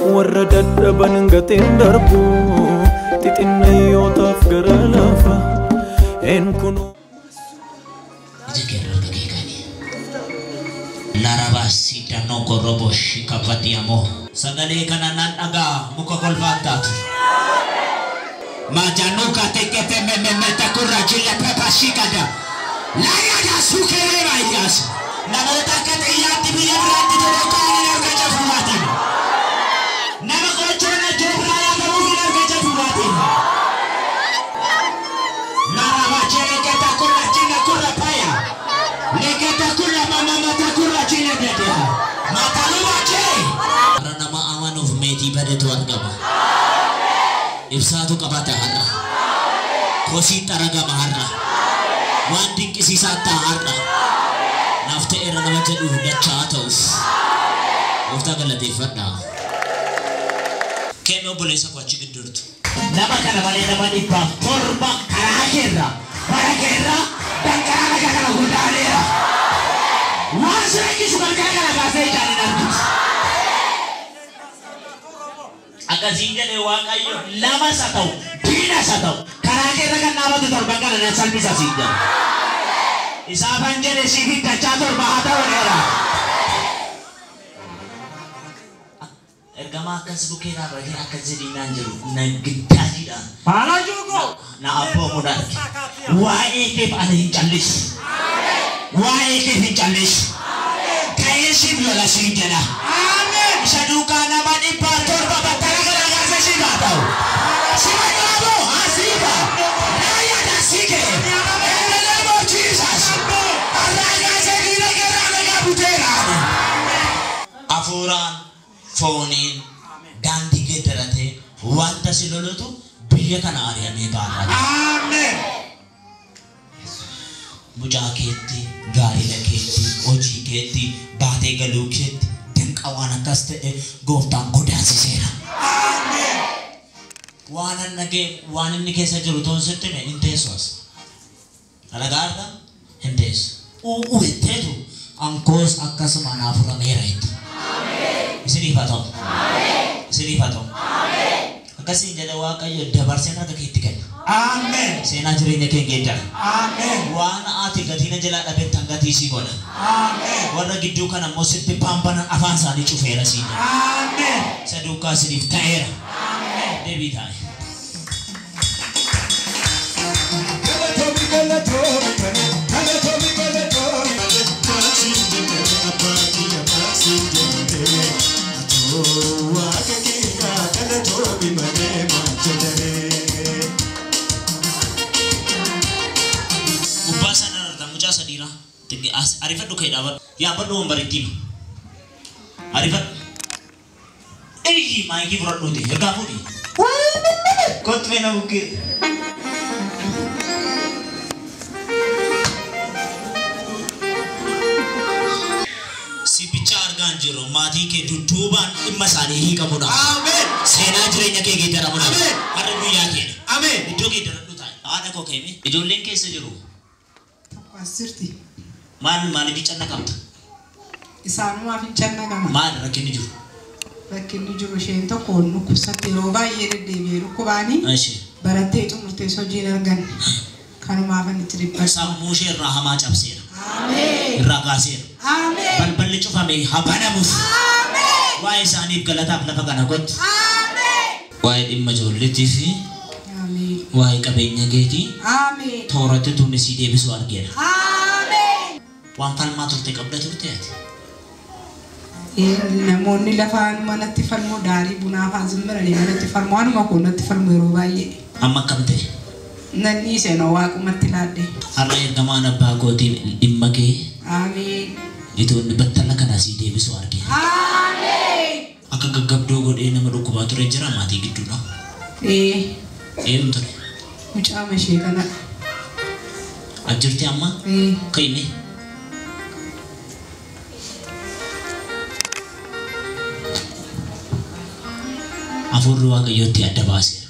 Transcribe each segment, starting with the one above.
Warra dadhaban gateen darbu xixinnayootaaf gara lafa een kunoo. Larabasi danoko roboshi kavatiamo. Sagalee kana nan dhagaa muka kolfaan taatu. Majanuka tekete mememeta kurajila pepa shikada. Layada sukere bayas. Namoota akka xiyyaatti biyya biraatti totokaanii argacha fuulaatiin. Nama gochoon ajoobraa yaadamuuf hin argacha fuulaatiin. Laraba cheleketa kurajila kurapaya. Leketa kura mama mata kura chile betea. Mataluba che. Har'a nama amanuuf meetii badetu argama. Ibsaatu qabata har'a. Kosii xaragama har'a. Waan dinqisiisaa ta'a har'a. Naaf ta'eera nama jedhuuf dachaa ta'uuf. Gooftaa galateeffadhaa. Keemee obboleessa koo achi gidduutu. Nama kana malee nama 700 karaa keerra bara keerra danqaraa laga kana gudaaneera. Waan si rakkisu gargara kana kaasee ijaan hin argitu. Akkasiin jedhee Waaqayyo lamas haa ta'u diinas haa ta'u karaa keerra kan dhaabatu torban kana nan salphisa siin jedha. Isaafan jedhe siif dachaa 7 haa ta'u dheera. Ergamaa akkas bukkee dhaabbatee akkas jedhinaan jiru na giddaatiidhaan. Na abboomuudhaan arge. Waa'ee keef ani hin callisu. Waa'ee keef hin callisu. Ka'ee siif lola siin jedha. Isa duukaa nama 700 battala kana kaasee siif haa ta'u. Sima qabu asiifa. Raayyaa siike. In the name of Jesus. Har'aa kaasee diina keerraa nagaa buteera. Hafuuraan fooniin daandii geeddaratee wanta si lolutu biyya kana ari'amee baarra. Ameen. Mucaa keetti, gaa'ela keetti, hojii keetti, baatee galuu keetti danqa waan akkas ta'e gooftaan godaansiseera. Ameen. Waan an dhagee waan inni keessa jiru toon sitti hime hin teessu as. Dhagaarra hin teessu. U'u jetteetu ankoos akkasuma naaf furameera jetta. Isiniif haa ta'u. Isiniif haa ta'u. Akkasiin jedhe Waaqayyo dabarseen harka keetti kenna. Ameen. Seenaa jireenya kee geeddara. Ameen. Waan ati gatiin jalaa dhabeettan gatii sii godha. Ameen. Warra gidduu kana immoo sitti paambanan afaan isaanii cufeera siin jedha. Ameen. Isa duukaa isiniif ta'eera. Deebii taa'e. Galatoomi galatoomi galatoomi galatoomi maasiin jennee abbaa kiyya maasiin jennee atoo waaqa kiyya galatoomi malee maal jedhamee. Gubbaa sana irra mucaa sadiira. Ariifadhu ka'ee dhaabadhu. Yaabbadhu wambaritti hima. Ariifadhu. Iyyi maayikii fudhadhuuti. Ergaa fuudhi. Kottu mee na bukkee. Si bicha argaa hin jirru maatii kee dudduubaan dhimma isaanii hiikamuudhaaf. Ameen. Seenaa jireenya kee geeddaramuudhaaf. Ameen. Har'a guyyaa keedha. Ameen. Iddoo geeddaradhu taa'e. Haadha koo keemi. Ijoolleen keessa jiru. Tokko as jirti. Maal maaliif cannaqamta? Isaanumaaf hin cannaqama. Maal rakkinni jiru? Rakkinni jiru isheen tokko dhukkubsatte yeroo baay'ee deddeebi'ee dhukkubaanii Ishee. barattee xumurtee hojii hin arganne. Kanumaaf inni itti dhiphatu. Sammuu ishee irraa hamaa cabseera. Ameen. Irraa kaaseera. Ameen. Balballi cufame haa banamuuf. Ameen. Waa'ee isaaniif galataaf lafa kana kottu. Ameen. Waa'ee dhimma ijoolleetii fi Ameen. waa'ee qabeenya keetii Ameen. tooratti tuunni sii deebisuu argeera. Ameen. Waan falmaa turte qabda turte ati. Namoonni lafaan manatti falmu daarii bunaa afaan zimmiranii manatti falmu waanuma koo natti falmu yeroo baay'ee. Amma akkam ta'e? Nan dhiise noo waaqumatti laadde. Har'a ergamaan abbaa kootiin dhimma kee Ameen. itoo inni battala kana sii deebisuu argeera. Ameen. Akka gaggabdoo godhee nama dhukkubaa ture jira maatii gidduudha. Ee Eenyu ture? mucaa ishee kanadha. Ajjirti amma? Ee Ka'ime. Hafuurri Waaqayyootti adda baaseera.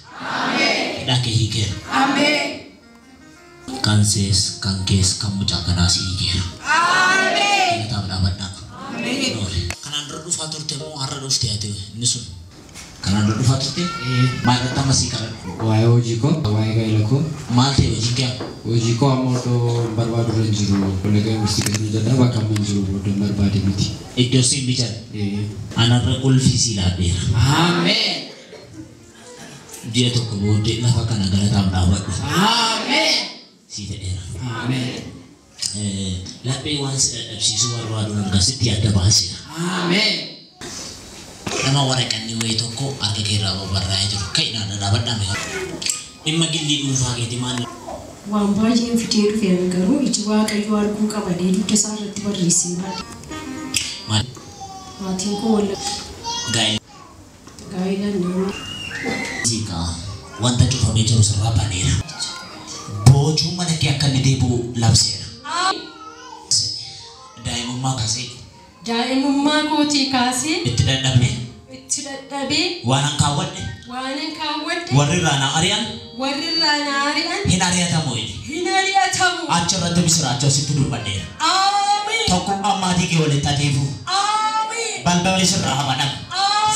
Hidhaa kee hiikeera. Ameen. Kan sees, kan kees, kan mucaa kanaas hiikeera. Ameen. Galataaf dhaabadhaa. Ameen. Kanaan dura dhufaa turte moo har'a dhufte ati inni sun? Kanaan dura dhufaa turte? Maal irratti amma sii kadhadhu? Waa'ee hojii koo, waa'ee gaa'ela koo. Maal ta'e hojiin kee? Hojii koo amma iddoo hin barbaadu irra hin jiru. Wallagga Yuunivarsiitii keessa hojjedha. Bakka amma hin jiru iddoo hin barbaade miti. Iddoo siin mijan. Anarra qulfii sii laadheera. Ameen. Ji'a tokko booddee lafa kana galataaf dhaabadhu. Ameen. Sii ta'eera. Ameen. Laphee waan si dadhabsiisuu barbaadu argaa sitti adda baaseera. Ameen. Nama waraqanni wayii tokko harka kee irraa babarraa'ee jiru. Ka'i naan dhaabadhaa mee. Dhimma gillii dhuunfaa keetii maal? Waan baay'een fidee dhufeen garuu iji Waaqayyoo arguu qabadee dugda isaa irratti barreessee baadhe. Maal? Maatiin koo walla Gaa'ela. Gaa'elaan nama. Ziikaa wanta cufamee jiru sirraa baneera. Boojuu mana kee akka inni deebi'u labseera. Daa'imummaa kaasee. Daa'imummaa kootii kaasee. Itti dadhabee. Itti dadhabee. Waan an kaawwadhe. Waan an kaawwadhe. Warri irraa na ari'an. Warri irraa na ari'an. Hin ari'atamu inni. Hin ari'atamu. Achirratti misiraachoo sitti dubbadheera. Ameen. Tokkummaan maatii kee walitti adeemu. Ameen. Balballi sirraa habanamu.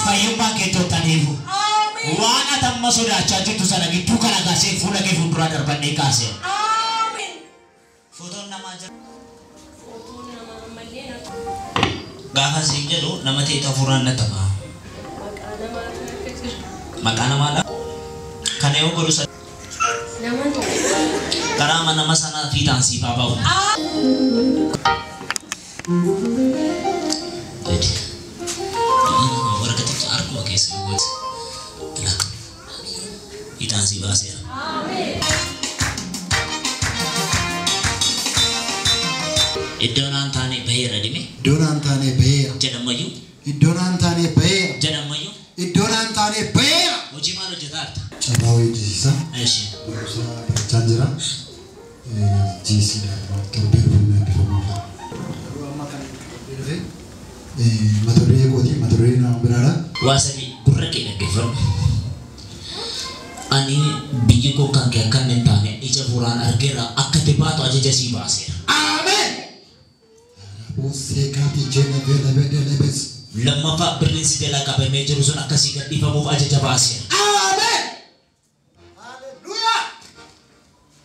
Fayyummaan kee iddootti adeemu. Ameen. Waan ati amma sodaachaa jirtu sana gidduu kana kaasee fuula kee fuulduraa darbannee kaasee. Ameen. Footoon namaa jira. Footoon namaa ammallee na. Gaafa siin jedhu nama ta'e hafuuraan na ta'a. Maqaa namaatu akka jira. Maqaa namaadha. Kana yoo godhu Nama tokko. karaa nama sanaa fiixaan siif haa ba'u. Jadi, waraqaticha harkuma keessa gooti. Fiixaan sii baaseera. Iddoo naan taane baheera dhime. Iddoo naan taane baheera. Jedhamayyuu. Iddoo naan taane baheera. Jedhamayyuu. Iddoo naan taane baheera. Hojii maal hojjetaa jirta? Carraa hojii Eshi. Barumsa barachaa jira. GC torbee dhufuu eebbifamuudha. Garuu amma kan dhufe mata duree kooti mata duree nama biraadha. Waa sadii gurra kee dhaggeeffadhu. Ani biyyi koo kan kee akka hin taane ija furaan argeera akka itti baatu ajaja sii baaseera. Ameen. Seekaati jene beela beela bees. Lammaffaa birriin si jalaa qabamee jiru sun akkasii gadhiifamuuf ajaja baaseera. Ameen. Haleluuyaa.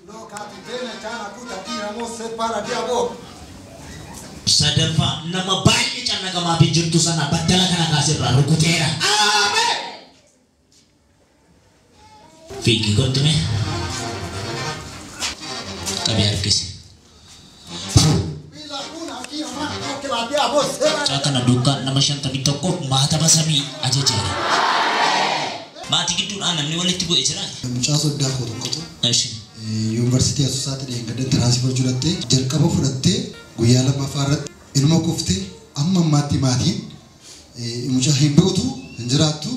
Lookaati jene chaana kuta diinamo separa diabo. Sadaffaa nama baay'ee cannaqamaa fi jirtu sana battala kana kaasirraa rukuteera. Ameen. Fiigii kottume qabee harkise. Mucaa kana duukaa nama 51 maataba samii ajajeera. Maatii gidduudhaan namni walitti bu'ee jira. Mucaa soddaa koo tokkotu Eshi. yuunivarsiitii Asoosaatti dheengaddan tiraansifar fudhattee jalqaba fudhattee guyyaa lammaffaa irratti ilma kuftee amma ammaatti maatiin mucaa hin duutu hin jiraattu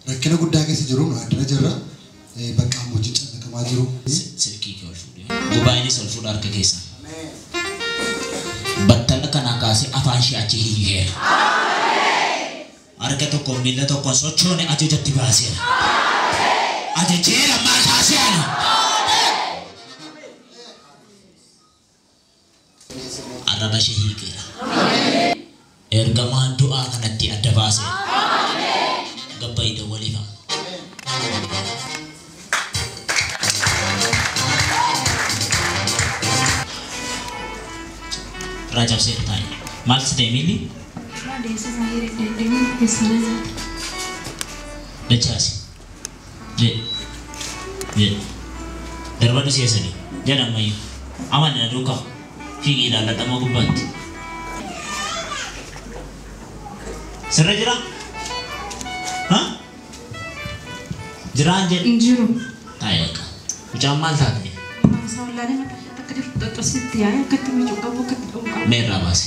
rakkina guddaa keessa jiru nu addana jirra bakka amma wajjin cannaqamaa jiru. Silkii kee ol fuudhee. Gubaayinis ol fuudha harka keessa. Battala kanaa kaasee afaan ishee achi hiikeera. Harka tokkoon miila tokkoon sochoone ajajatti baaseera. Ajajeera maa kaasee ana. Arraba ishee hiikeera. Ergamaan du'aa kanatti adda baaseera. Gabba idda waliifa. Rajab seera taa'e. Maal si ta'e miilli? Dachaasi. Jedhe. Jedhe. Darbadhu si'a sadii. Jedha ammayyuu. Amani na duukaa. Fiigii ilaalladhamoo gubbaatti. Sirra jira? Ha? Jiraan jedhe. Hin jiru. Taa'e bakka. Mucaan maal taate? Akka jirtu yaa'ee akkatti miicuu qabu akkatti dha'uu qabu. Mee irraa baase.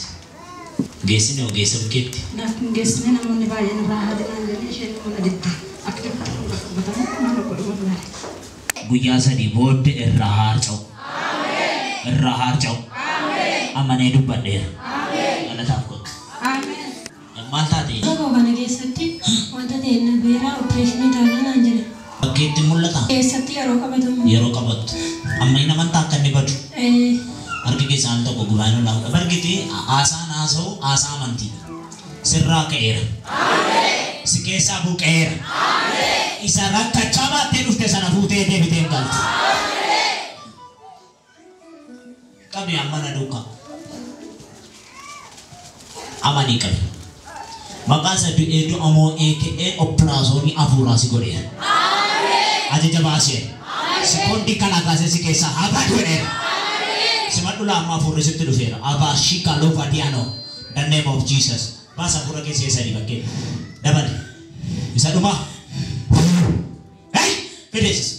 Geessine hoo geessa bukkeetti? Naaf hin geessine namoonni baay'een irraa haadha jedhee isheen immoo na didde. Akka jirtu qabbatamu maal godhu wallaale. Guyyaa sadii booddee irraa harca'u. Irraa harca'u. Amanee dubbadheera. Galataaf kottu. Maal taate? Tokko kana keessatti wanta ta'e na beeraa opereeshinii taanaan naan jedhe. Bakkeetti mul'ata? Keessatti yeroo qabatamu. Yeroo qabattu. Amma inni amantaa akka inni badu. Harki keessaan tokko gubaan ol hafuudha. Bargiti haasaan haasa'u haasaa amantiidha. Sirraa ka'eera. Si keessaa buqqa'eera. Isa rakkachaa baattee dhufte sana fuutee deebitee hin galtu. Qabi amma na duukaa. Amanii qabi. Maqaa isa du'ee du'a moo'ee ka'ee oppiraasoonii hafuuraa si godheera. Ajaja baaseera. Sekoondii kana kaasee si keessaa haa badu jedheera. Simadhu lama hafuurri sitti dhufeera. Abaashika lova diano. The name of Jesus. Baasa hafuura keessa eessanii bakkee. Dabali. Isa dhumaa. Hey! Fideessis.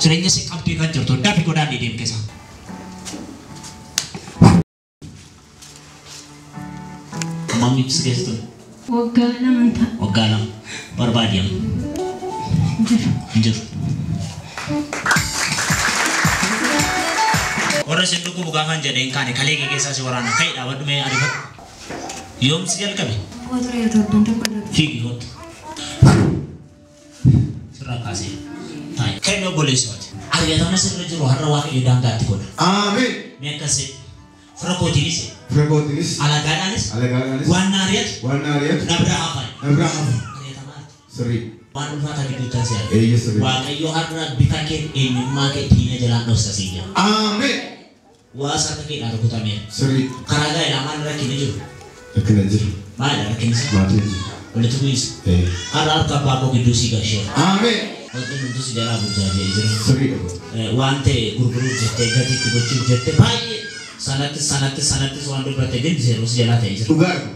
Jireenya si qabdee kan jirtu dafi godhaan ni deemu keessa. Mami si keessa ture. Waggaa 2 ta'a. Waggaa 2. Barbaadi amma. Jiru. Hin jiru. Warra isin dhukkubu gaafan jedheen kaane kalee kee keessaa si waraana ka'e dhaabadhu mee ariifadhu. Yoom si jalqabe? Koo ture torban tokko darbe. Fiigi kootu. Sirraa kaasee. Taa'i. Ka'e obboleessi waati. Ari'atama sirra jiru har'a Waaqayyo daangaatti godha. Ameen. Mee akkas jedhi. Fira kootiinis Fira kootiinis alagaadhaanis alagaadhaanis waan na ari'atu waan na ari'atu na biraa hafan. na biraa hafa. Ari'atamaa Sirrii. waan ulfaataa gidduutti as yaadu. Eeyya sirrii. Waaqayyo har'a bifa kee eenyummaa kee diina jalaan dhoksa siin jedha. Ameen. Waa sarara keedhaan rukutameera. Sirrii. Karaa gaa'elaa maal rakkinni jiru? Rakkina jiru. Maalidha rakkinni isaa? Maatiin jiru. Walitti bu'iinsa. Ee. Har'a harka abbaa koo gidduu sii gasheera. Ameen. Wanti hundumtuu si jalaa burjaaja'ee jira. Sirriidha. Waan ta'e gurguruuf jettee gatiitti gochuuf jettee baay'ee sanattis sanattis sanattis waan dubbatte gin zeeroo si jalaa ta'ee jira. Dhugaadha.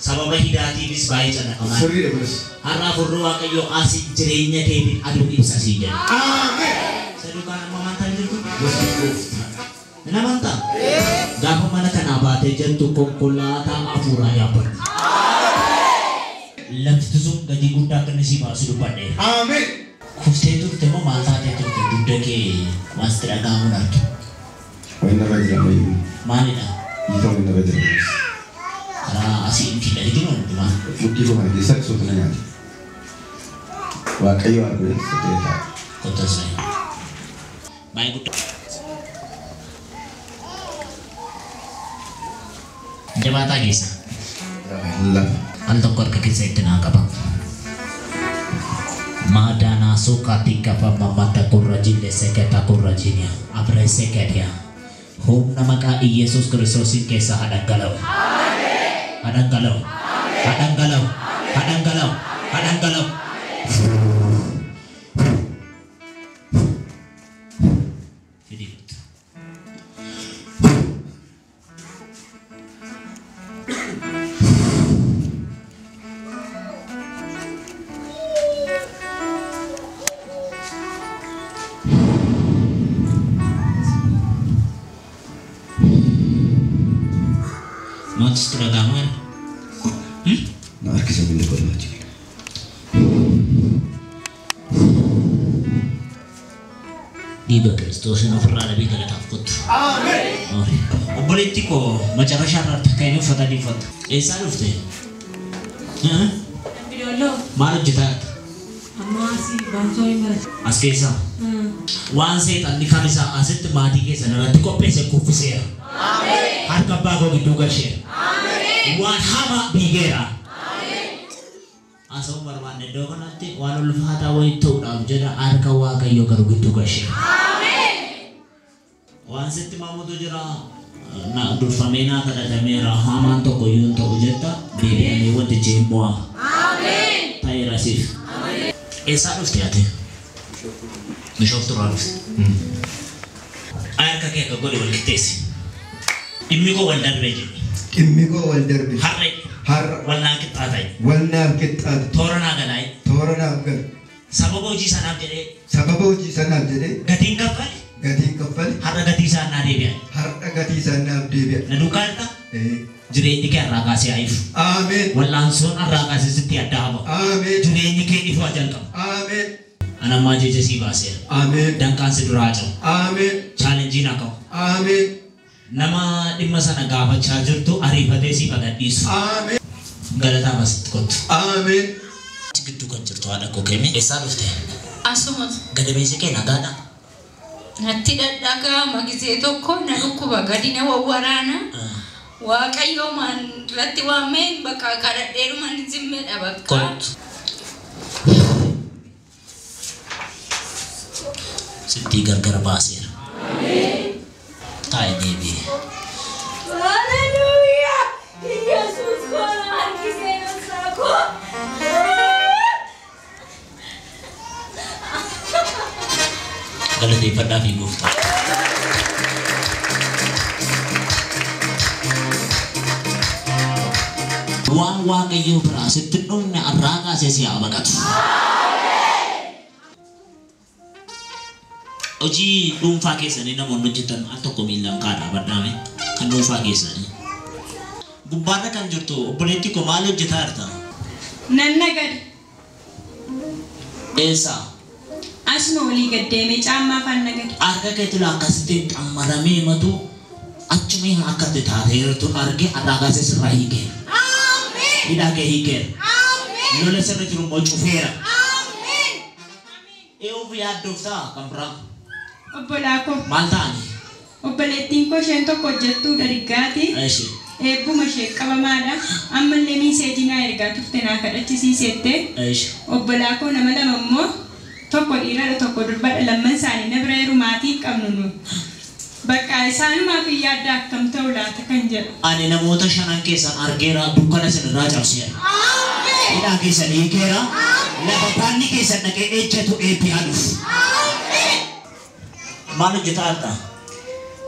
Sababa hidaatiifis baay'ee cannaqamaa jira. Sirriidha kunis. Har'a hafuurri Waaqayyoo asii jireenya keetiin aduu ibsa sii jedha. Ameen. Isa duukaan amma amantaa hin jirtu? Yesuus gooftaa. Hin amantaa? Gaafa mana kanaa baatee jettu konkolaataa hafuuraa yaabbadhu. Lafti sun gatii guddaa akka inni sii baasu dubbadheera. Ameen. Kuftee turte moo maal taatee turte dugda kee waan sitti dhaga'amuun arge? Waan narra jira ammayyuu. Maalidha? Hiika waan narra jira. Karaa asii hin filadhiin hundumaa. Mudhii koo kana keessatti soota na nyaata. Waaqayyo haa godhe ta'ee ta'a. Kottas ta'e. Baay'ee guddaa. Jabaataa keessa. Lafa. Al tokko harka keessa itti naa qaba. Maadaanaa suuqaatii qaba mamata gurra jille seketa gurra jinia abre seketia. Humna maqaa Iyesuus Kiristoosiin keessa haa dhangala'u. Haa dhangala'u. Haa dhangala'u. Haa dhangala'u. Haa dhangala'u. Fidii kottu. Maaltu sitti dhaga'amaa jira? Na harkisa miila koo lama jira. Dhiiga Kiristoosiin ofirraa dhabii galataaf kottu. Ameen. Obboleetti koo macarrashaa irratti akka inni uffata adii uffatta. Eessaa dhufte? Bidooloo. Maal hojjetaa jirta? Amma asii baansoo hin barate. As keessaa. Waan seexanni kam isaa asitti maatii keessan irratti qopheesse kuffiseera. Harka abbaa koo gidduu galcheera. Waan hamaa biigeera. Haasa'uun barbaanne iddoo kanatti waan ulfaataa wayii ta'uudhaaf jedha harka Waaqayyoo garuu gidduu galcheera. Waan sitti mamutu jira na durfamee naa kadhatameera hamaan tokko iyyuu hin ta'u jetta deebi'amee wantichi hin mo'a. Ta'eera siif. Eessaa dhufte ati? Bishooftuurraa dhufte. Harka kee akka godhe wal qixxeessi. Dhimmi koo wal darbee jedhi. Dhimmi koo wal darbe. Har'e Har'a wal naa qixxaata'i. wal naaf qixxaate. Toora naa galaa'i. Toora naaf gala. Sababa hojii sanaaf jedhee Sababa hojii sanaaf jedhee gatiin kaffale gatiin kaffale har'a gatii isaan naa deebi'an. har'a gatii isaan naaf deebi'a. Na duukaa jirta? Ee. Jireenyi kee har'aa kaasee haa ifu. Ameen. Wal'aansoon har'aa kaasee sitti adda haa ba'u. Ameen. Jireenyi kee ifuu haa jalqabu. Ameen. Ani ammaa jecha sii baaseera. Ameen. Danqaan si duraa haa cabu. Ameen. Chaalenjiin haa ka'u. Ameen. Nama dhimma sana gaafachaa jirtu ariifatee siif haa gadhiisu. Ameen. Galataaf asitti kottu. Ameen. Achi gidduu kan jirtu haadha koo keeme. Eessaa dhufte? Asuma Gadameessi kee nagaadha? natti dhadhaga'ama gisee tokko na dhukkuba gadi na wawwaraana. Waaqayyo maan irratti waameen bakka kadhadheerumaan zimmeedha bakka. Kottu. Sittii gargar baaseera. Taa'i deebi'e. Haleluuyaa! Yesuus koona harkisee nafsaa koo. Galateeffadhaa fi gooftaa. Waan Waaqayyoo biraa sitti hin dhufne har'aa kaasee si haa baqatu. Hojii dhuunfaa keessanii namoonni hojjetan al tokko miillaan kaadhaa badhaame kan dhuunfaa keessanii. Gubbaarra kan jirtu obboleettii koo maal hojjetaa jirta? Nan nagada. Eessa? Asuma olii gad deemee caammaa afaan nagada. Harka keetu akkasitti xammaramee matu achuma akka itti taateertu arge har'aa kaasee sirraa hiikeera. Hidhaa kee hiikeera. Lola sirra jiru immoo cufeera. Eeyyuu yaaddooftaa kan biraa. Obbolaa koo. Maal ta'ani? Obboleettiin koo isheen tokko hojjettuudha diggaati. Eeshi. Eebbuma ishee qabamaadha. Ammallee miiseejii naa ergaa turte naa kadhachisiiseette. Eeshi. Obbolaa koo nama lama immoo tokko dhiiradha tokko durbadha lamman isaanii na bira jiru maatii hin qabnu nu. Bakka isaanumaaf hin yaadda akkam ta'u laata kan jedhu. Ani namoota shanan keessan argeera dukkana isin irraa cabseera. Hidhaa keessan hiikeera. Lafa baanni keessan dhaqee ejjetu eebbi haa dhufu. Maal hojjetaa jirta?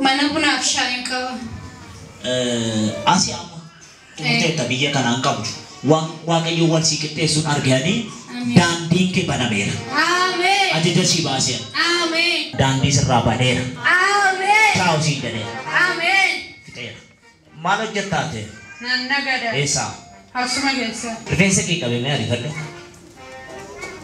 Mana bunaaf shaayiin qaba. Asii amma xumurteetta biyya kanaan qabdu. Waan Waaqayyo wal sii qixxeessuun arganii daandiin kee banameera. Ameen. Ajaja sii baaseera. Ameen. Daandii sirraa baneera. Ameen. Taa'u siin jedheera. Ameen. Fixeera. Maal hojjettaa ta'e? Nan nagada. Eessaa? Asuma keessa. Rifeensa kee qabee ariifadhu.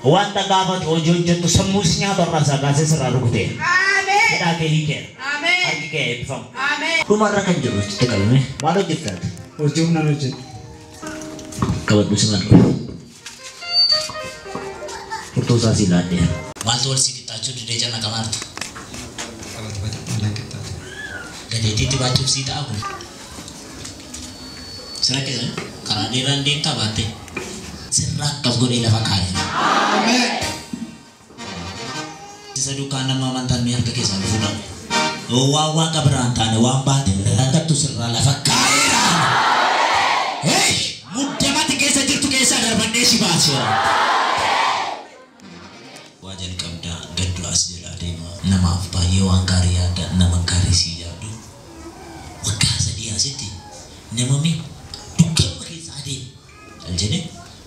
Wanta gaafatu hojii hojjettu sammuu si nyaata irraa isaa kaasee sirraa rukuteera. Ameen. Hidhaa kee hiikeera. Ameen. Harki kee eebbifamu. Ameen. Dhumarra kan jiru itti qabame maal hojjettaa ta'e? Hojii humnaan hojjedha. Qabadhu si madhu. Furtuu isaa sii laadheera. Maaltu wal sii qixxaachuu didee jala qabaarta? Gateettiitti baachuuf sii ta'a kun. Sira keessa karaa dheeraan deemtaa baatte. Sirraa akkas godhee lafa kaa'eera. Isa duukaa nama amantaan mee harka keessaa dhufuu dhabu. Waan waaqa biraan taane waan baate rakkattu sirraa lafa kaa'eera. Hey! Muddamati keessa jirtu keessaa darbannee si baaseera. Waa jalqabdaa gaddu as jalaa deema. Namaaf baay'ee waan gaarii yaadda nama gaarii sii yaaddu. Waggaa sadii asitti namami dukkanuma keessa adeema. Cal jedhee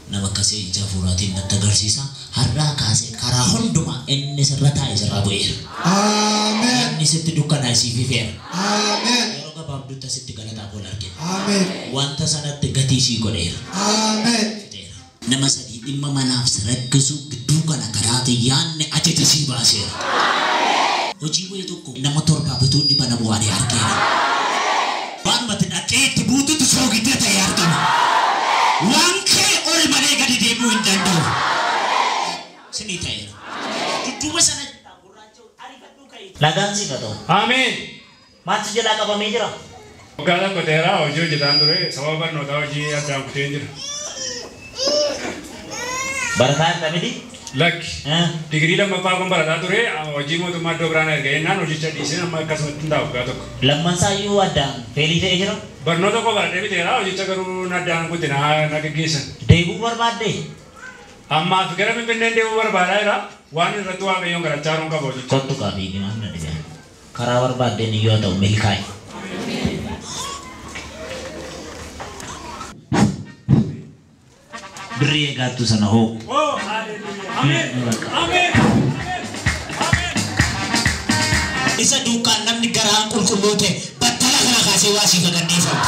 nama akkasii ija hafuuraatiin natti agarsiisa. Har'aa kaasee karaa hundumaa inni sirra taa'e sirraa bu'eera. Ameen. Inni sitti dukkanaa siif ifeera. Ameen. Yeroo gabaabduutti asitti galataaf ol argina. Ameen. Wanta sanatti gatii sii godheera. Ameen. Nama sadii dhimma manaaf si rakkisu gidduu kana karaati yaadne ajaja sii baaseera. Hojii wayii tokko nama torbaaf utuu inni banamu waan argeera. Waanumatti dhaqee itti buututu soogidda ta'ee argama. Waan kee ol malee gadi deemuu hin danda'u. Sinii ta'eera. Dudduuba sana Nagaan siif haa ta'u. Ameen. Maaltu jalaa qabamee jira? Waggaa tokko dheeraa hojii hojjetaan ture sababa barnootaa hojii addaan kuteen jira. Barataa jirta miti? Lakki. Digirii lammaffaa kun barataa ture hojii mootummaa iddoo biraan erga jennaan hojicha dhiisee amma akkasumatti hin taa'u waggaa tokko. Lammansaayyuu addaan feelii ta'ee jira? Barnoota koo baradhee biteera hojicha garuu na addaan kute na geggeessan. Deebuu barbaadde? Ammaaf gara Finfinneen deemuu barbaadaa jira. Waan irratti Waaqayyoon kadhachaa jiruun qaba hojicha. Kottu qaabii maal na dhibee? Karaa barbaaddeen iyyuu haa ta'u milkaa'i. Birrii eegaattu sana hoo. Oh, hallelujah. Ameen. Ameen. Isa duukaan namni garaan qulqulluu ta'e battala kana kaasee waa siif agarsiifamu.